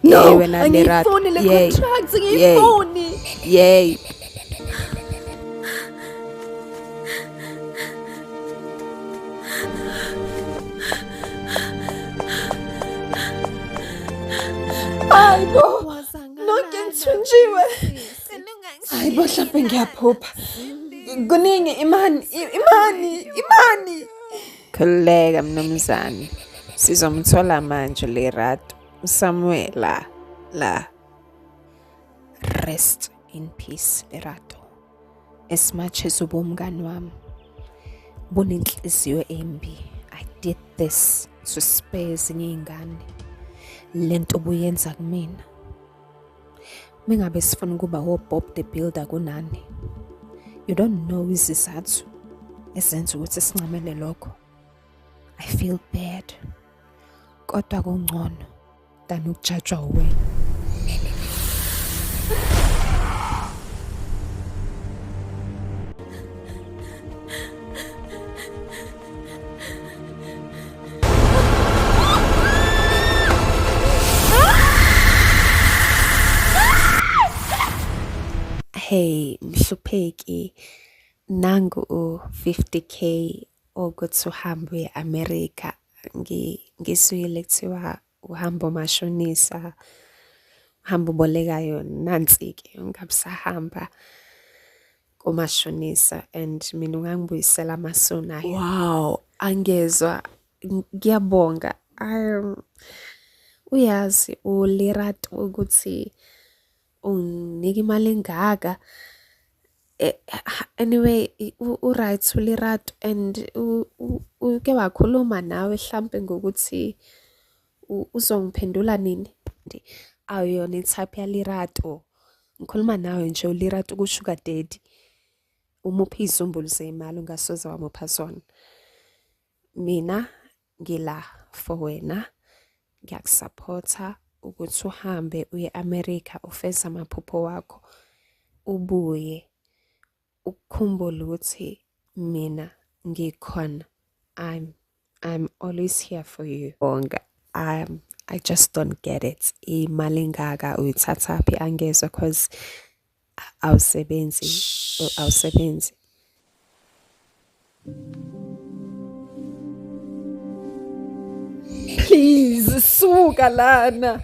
No, wena Lerato. angiyifuni le Yey. contract, Yey. angiyifuni. Yey. Hayi bo, nonke ngithunjiwe. Hayi bo, hlampe ngiyaphupha. Kuningi imani, imani, imani. Khululeka mnumzane. Sizomthola manje Lerato. Somewhere la la. Rest in peace Lerato. As much as ubumngani wami bunenhliziyo embi. I did this to spare ezinye iy'ngane. Lento obuyenza kumina. Mingabe sifuna ukuba o-Bob the Builder kunani. You don't know izizathu ezenza ukuthi sincamele lokho. I feel bad. Kodwa kungcono than ukujajwa uwena. Hey, mhlupheki, nangu u-50K ukuthi uhambe uye America. Ngizwile kuthiwa uhamba umashonisa, uhamba uboleka yona. Nansi-ke ungabe usahamba kumashonisa and mina ungangibuyisela amasonayo. Wow, angezwa. Ngiyabonga. Uyazi uLerato ukuthi unginika imali engaka. Anyway, u-right uLerato and uke wakhuluma nawe hlampe ngokuthi uzongiphendula nini? Awuyona i-type yaLerato. Ngikhuluma nawe nje uLerato ku-sugar daddy. Umuphe izizumbulu zemali ungasoze wamupha zona. Mina ngila for wena. Ngiyakusaphotha ukuthi uhambe uye e-America ufeze amaphupho wakho. Ubuye ukukhumbule ukuthi mina ngikhona. I'm always here for you. Bonga. I just don't get it. Imali engaka uyithathaphi angezwa cause awusebenzi, awusebenzi. Please, suka lana.